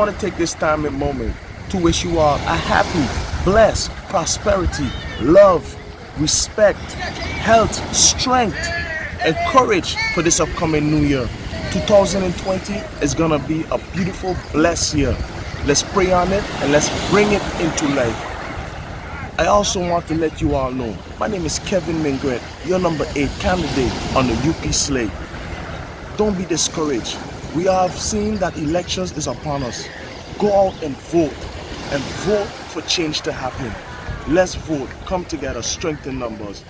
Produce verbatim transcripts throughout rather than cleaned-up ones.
I want to take this time and moment to wish you all a happy, blessed, prosperity, love, respect, health, strength, and courage for this upcoming new year. Two thousand twenty is going to be a beautiful, blessed year. Let's pray on it and let's bring it into life. I also want to let you all know my name is Kevin Mingret, your number eight candidate on the U P slate. Don't be discouraged. We have seen that elections is upon us. Go out and vote, and vote for change to happen. Let's vote, come together, strengthen numbers,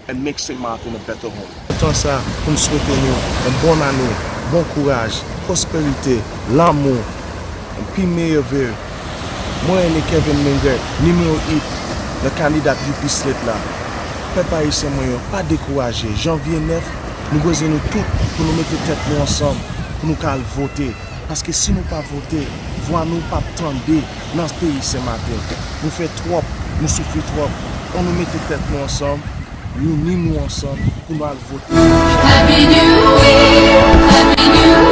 and make Saint Martin a better home. Tan sa pou m swete nou yon bon ane, bon kouraj, pwosperite, lanmou, yon pi meyè ve. Mwen, se Kevin Mingret, nimewo uit nan kandidat U P slate la. Pèp ayisyen mwen yo, pa dekouraje. Janvye nèf, nou bezwen nou tout pou nou mete tèt nou ansanm, pou nou ka al vote. Paske si nou pa vote, vwa nou p ap tande nan peyi Sen Maten. Nou fè twòp, nou soufri twòp. Ann nou mete tèt nou ansanm, youni nou ansanm pou nou al vote. Happy New Year, Happy New